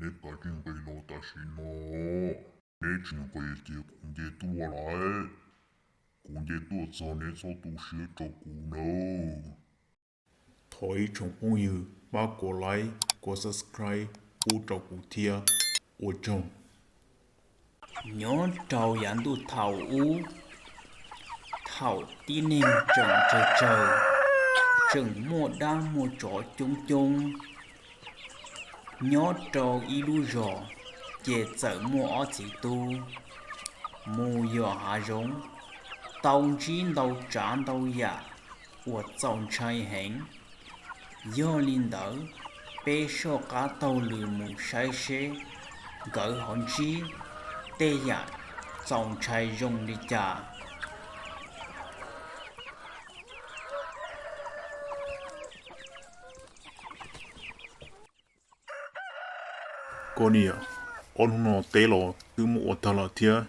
Neb kav tsij nqis los tam sim no, neb tsis nqis ces kuv nce tuaj lawm. Kuv nce tuaj txog neb txhob tu siab rau kuv nawb. Thov ib tsoom phooj ywg pab kuv like, kuv subscribe pub rau kuv thiab, ua tsaug. Nyob rau yav ntuj thaum ub, thaum tib neeg tseem tsawg tsawg, tseem muaj dab muaj tsov coob coob, nyob rau ib lub zos ces txawm muaj ob txiv tub mus yos hav zoov, tau ntsib ntau tsav ntau yam uas txaus ntshai heev. Yog li ntawd, peb soj qab taug lw mus saib seb nkawd ho ntsib tej yam txaus ntshai zoo li cas. Koj niam, ob hnub no teb los twb muab ua tag lawm thiab,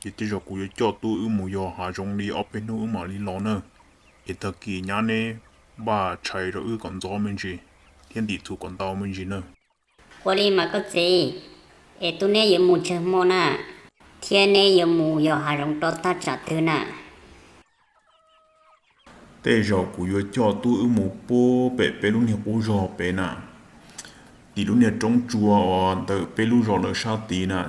ces tej zaum kuv yuav coj tub wb mus yos hav zoov li ob peb hnub wb mam li los na. Es tag kis nyab neb npaj tshais rau wb kom ntxov me ntsis thiab ntim txhuv kom ntau me ntsis na. Ua li mas koj txiv, es tub neb yuav mus tsawg hmo na, thiab neb yuav mus yos hav zoov rau thaj tsam twg na? Tej zaum kuv yuav coj tub wb mus puag pem peb lub niag qub zog pem na, tim lub niag roob tsua uas ntawm peb lub zos lawm sab tid na.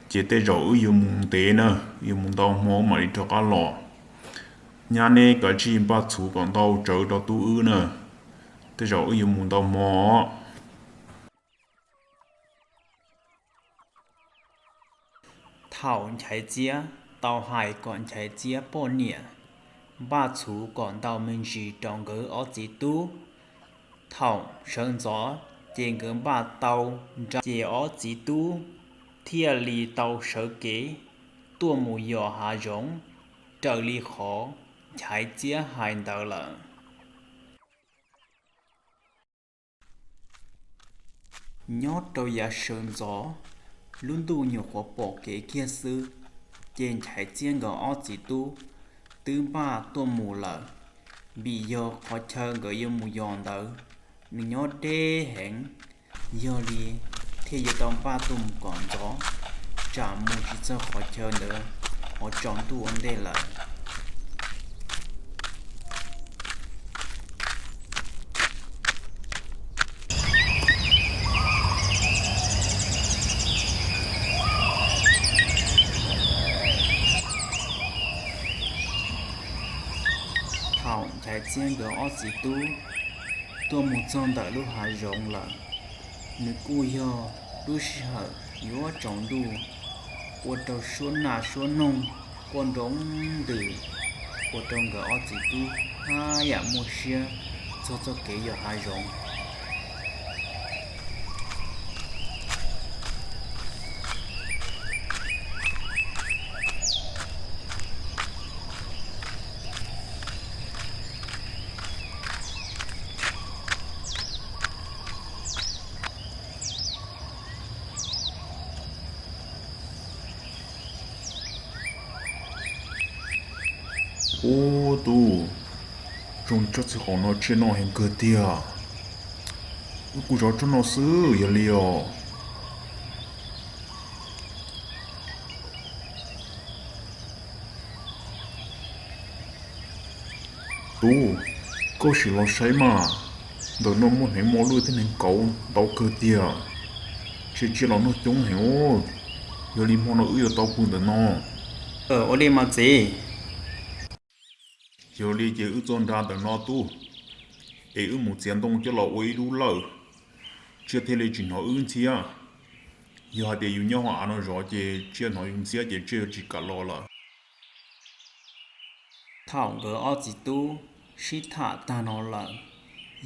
Ces tej zaum wb yuav mus ntev na, yuav mus ntau hmo mam li rov qab los. Nyab neb kav tsij npaj txhuv kom ntau tsawv rau tub wb na, tej zaum wb yuav mus ntau hmo. Thaum Nchaiv Txiab tau hais kom Nchaiv Txiab poj niam npaj txhuv kom ntau me ntsis rau nkawd ob txiv tub. Thaum sawv ntxov ces nkawd npaj tau nra ces ob txiv tub thiaj li tau sawv kev tuaj mus yos hav zoov raws li qhov Nchaiv Txiab hais ntawd lawm. Nyob rau yav sawv ntxov, lub ntuj nyuam qhuav pom kev kiag xwb, ces Nchaiv Txiab nkawd ob txiv tub twb npaj tuaj mus lawm, vim yog qhov chaw nkawd yuav mus yos ntawd nws nyob deb heev, yog li thiaj yuav tau npaj tuaj mus kom ntxov, tsam mus tsis txog qhov chaw ntawd ho tsaus ntuj ua ntej lawm. Thaum Nchaiv Txiab nkawd ob txiv tub tuaj mus txog ntawm lub hav zoov lawm, nws kuj yog lub sij hawm yuav tsaus ntuj, ua rau suab naj suab noog quaj nroo ntws, ua rau nkawd ob txiv tub haj yam muaj siab txog txoj kev yos hav zoov. Ub tub, zoo tsob txiv qaum no tsiaj noj heev kawg tiag. Wb kuj zov tsob no xwb yog li os. Tub, koj sim los saib mas, ntawm no muaj hneev mos lwj thiab hneev kauv ntau kawg tiag. Tsiaj tsiaj los noj coob heev os. Yog li hmo no wb yuav tau pw ntawm no. Ua li mas txiv. Yog li ces wb txo nra ntawm no tub, es wb mus txiav ntoo coj los ua ib lub lawj, tsiaj thiaj li tsis hnov wb ntxhiab. Yog hais tias yus nyob hauv av no zov ces tsiaj hnov yus ntxhiab ces tsiaj yuav tsis kam los lawm. Thaum nkawd ob txiv tub sib tham tag no lawm,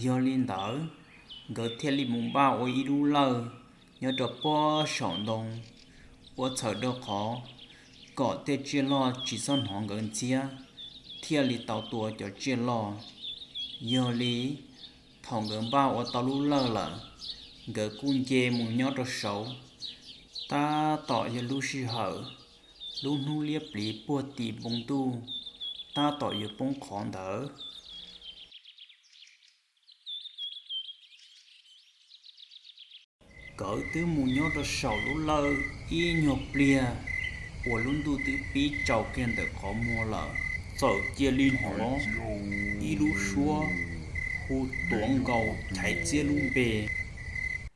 yog li ntawd nkawd thiaj li mus npaj ua ib lub lawj nyob rau pob saum ntoo, ua txhawm rau qhov kom tej tsiaj loj tsis txhob hnov nkawd ntxhiab, thiaj li tau tua cov tsiaj loj. Yog li, thaum nkawd npaj ua tau lub lawj lawm, nkawd kuj nce mus nyob rau saud. Tab tom yog lub sij hawm lub hnub liab pliv puag tim npoo ntuj tab tom yuav poob qho ntawd. Nkawd twb mus nyob rau saum lub lawj ib nyuag pliag uas lub ntuj twb pib tsaus kiag ntawm qhov muag lawm, txawm cia li hnov ib lub suab hu tuav nkaus Nchaiv Txiab lub npe.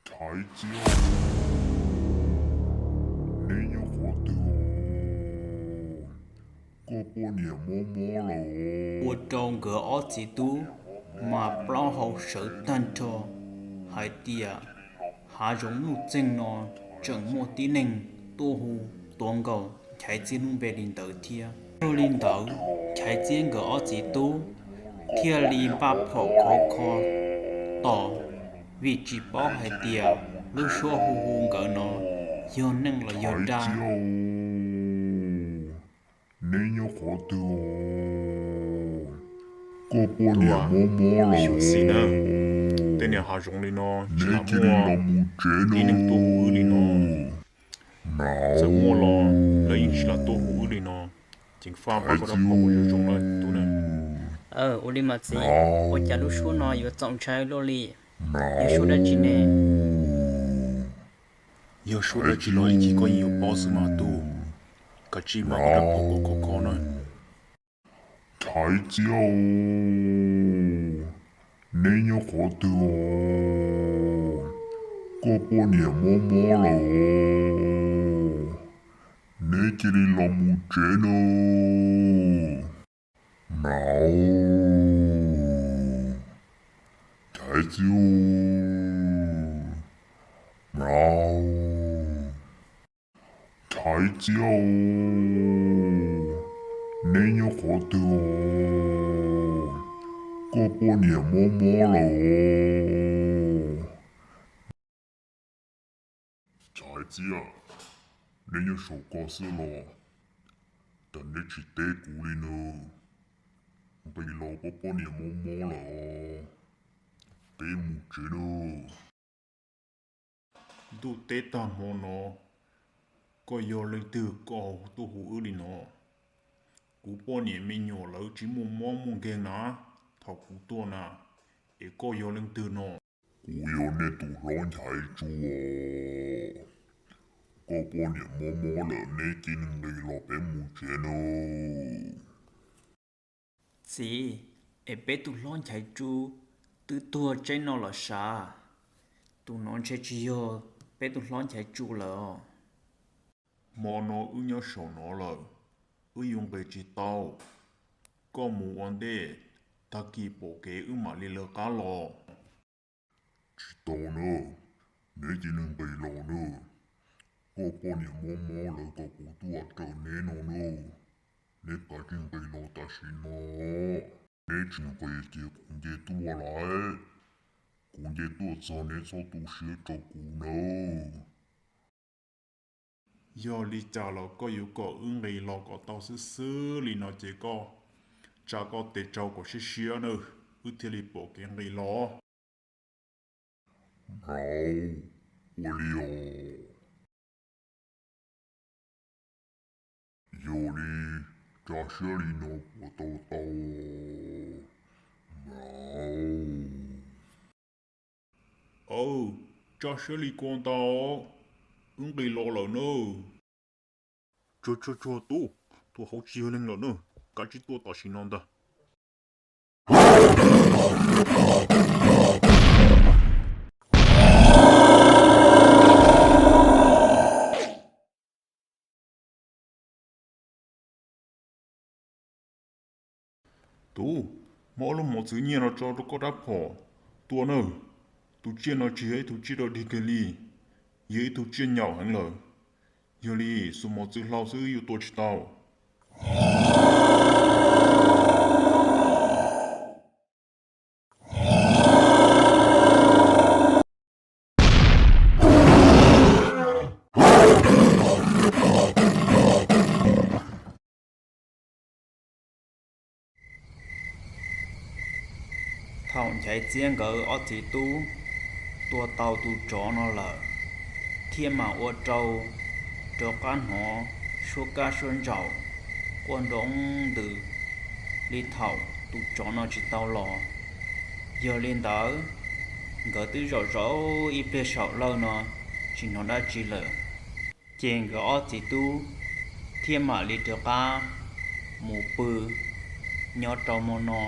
Nchaiv Txiab, neb nyob qhov twg os? Koj poj niam mob mob lawm. Ua rau nkawd ob txiv tub mas plaub hau sawv tag nrho hais tias hav zoov nuj txeeg no tseem muaj tib neeg tuaj hu tuav nkaus Nchaiv Txiab lub npe li ntawd thiab. Yog li ntawd, Nchaiv Txiab nkawd ob txiv tub thiaj li npaj phom khov kho tos, vim tsis paub hais tias lub suab hu hu nkawd no yog neeg los yog dab. Neb nyob qhov twg os? Koj poj niam mob mob lawm. Tej niag hav zoov li no tsis lam muaj tib neeg tuaj hu wb li no. Txawm muaj los lawv yeej tsis lam tuaj hu wb li no. Ceev faj npaj koj dab phom zoo zoo na tub na. Ua li mas txiv, ua cas lub suab no yuav txaus ntshai luaj li? Yog suab dab tsi ne? Yog suab dab tsi los ib chim koj yeej yuav paub xwb mas tub. Kav tsij npaj koj dab phom khov kho na. Nchaiv Txiab, neb nyob qhov twg os? Koj poj niam mob mob lawm os. Neb cia li los mus tsev nawb. Mauv, Nchaiv Txiab, mauv, Nchaiv Txiab, neb nyob qhov twg os? Koj poj niam mob mob lawm os. Nchaiv Txiab, neb nyob saum ko xwb los? Cas neb tsis teb kuv li nawb? Nqis los, koj poj niam mob mob lawm os. Peb mus tsev nawb. Ntuj teb tag hmo no, koj yog leej twg koj tuaj hu wb li no? Kuv poj niam me nyuam lawv tsis muaj mob muaj nkeeg na, thaum kuv tuaj na, es koj yog leej twg no? Kuv yog nej tus hlob Nchaiv Tsu os. Koj poj niam mob mob lawm, neb cia li nqis los peb mus tsev nawb. Txiv, es peb tus hlob Nchaiv Tsu twb tuag tseeb no los sav? Tus no ntshe tsis yog peb tus hlob Nchaiv Tsu lawm os. Hmo no wb nyob saum no lawm, wb yuav nqis tsis tau. Koj mus ua ntej, tag kis pom kev wb mam li lawv qab los. Tsis tau na, neb cia li nqis los nawb. Koj poj niam mob mob lawv kom kuv tuaj raws neb no nawb. Neb kav tsij nqis los tam sim no. Neb tsis nqis ces kuv nce tuaj lawm. Kuv nce tuaj txog neb txhob tu siab rau kuv nawb. Yog li cas los koj yuav kom wb nqis los kom tau xwb xwb li no ces koj tsa koj tes tsau kom siab siab nawb, wb thiaj li pom kev nqis los. Mauv, ua li os. Yog li, tsa siab li no puas tau tau? Mauv. Aw, tsa siab li ko ntag, wb nqis los lawm nawb. Tsuag tsuag tsuag tub, tus hauv tsis yog neeg lawm nawb, kav tsij tuaj tam sim no ntag. Tub, muab ob lub mos txwv nyiaj no tso rau koj rab phom tua nawb. Tus tsiaj no tsis yog ib tug tsiaj dog dig kiag li, yog ib tug tsiaj nyaum heev lawm. Yog li xuas mos txwv hlau xwb yuav tua tsis tau. Thaum Nchaiv Txiab nkawd ob txiv tub tua tau tus tsov no lawm, thiaj mam ua rau rov qab hnov suab kab suab ntsaum quaj nroo ntws li thaum tus tsov no tsis tau los. Yog li ntawd, nkawd twb zaum zaum ib pliag saum lawj no, tsis hnov dab tsi lawm. Ces nkawd ob txiv tub thiaj mam li rov qab mus pw nyob rau hmo no.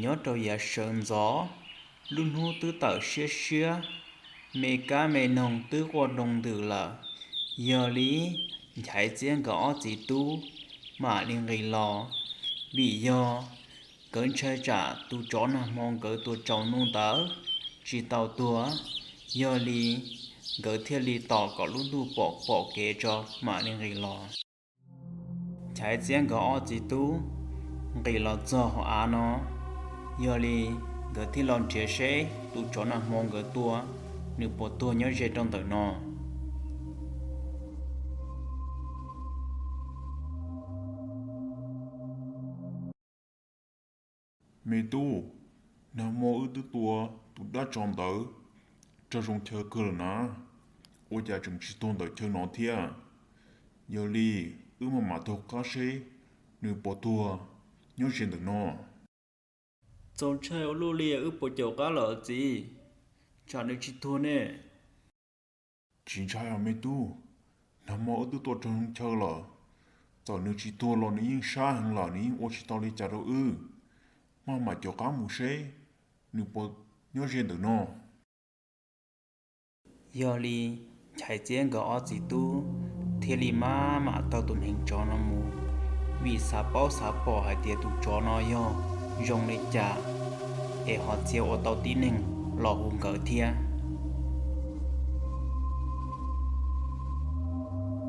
Nyob rau yav sawv ntxov, lub hnub twb tawm siab siab, me kab me noog twb quaj nroo ntws lawm. Yog li Nchaiv Txiab nkawd ob txiv tub mam li nqis los, vim yog nkawd ntshai tsam tus tsov nag hmo nkawd tua tsaus ntuj ntawd tsis tau tuag, yog li nkawd thiaj li tos kom lub ntuj pom pom kev tso mam li nqis los. Nchaiv Txiab nkawd ob txiv tub nqis los txog hauv av no, yog li nkawd thiaj los nrhiav seb tus tsov nag hmo nkawd tua nws puas tuag nyob ze rau ntawm no. Me tub, nag hmo wb twb tua tus dab tsov ntawd raug zoo chaw kawg lawm na, ua cas tseem tsis tuag ntawm chaw no thiab? Yog li wb maj mam taug qab seb nws puas tuag nyob ze ntawm no. Txaus ntshai ua luaj li, wb puas caum qab lawm txiv, tsam nws tsis tuag ne. Tsis ntshai os me tub, nag hmo wb twb tua raug zoo chaw lawm, txawm nws tsis tuag los nws yeej sab heev lawm, nws yeej ua tsis tau li cas rau wb. Maj mam caum qab mus seb nws puas nyob ze ntawm no. Yog li Nchaiv Txiab nkawd ob txiv tub thiaj li maj mam taug tus neev tsov no mus, vim xav paub xav pom hais tias tus tsov no yog zoo li cas es ho txia ua tau tib neeg los hu nkawd thiab.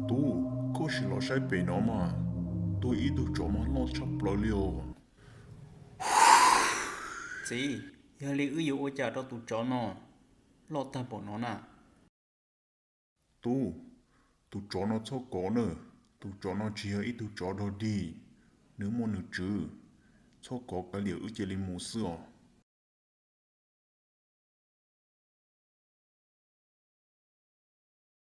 Tub, koj sim los saib pem no mas, tuag ib tug tsov mas loj tshaj plaws li os. Txiv, yog li wb yuav ua cas rau tus tsov no loj tag npaum no na? Tub, tus tsov no txhob kov na, tus tsov no tsis yog ib tug tsov dog dig, nws muaj nws tswv, txhob kov, kav liam wb cia li mus xwb os.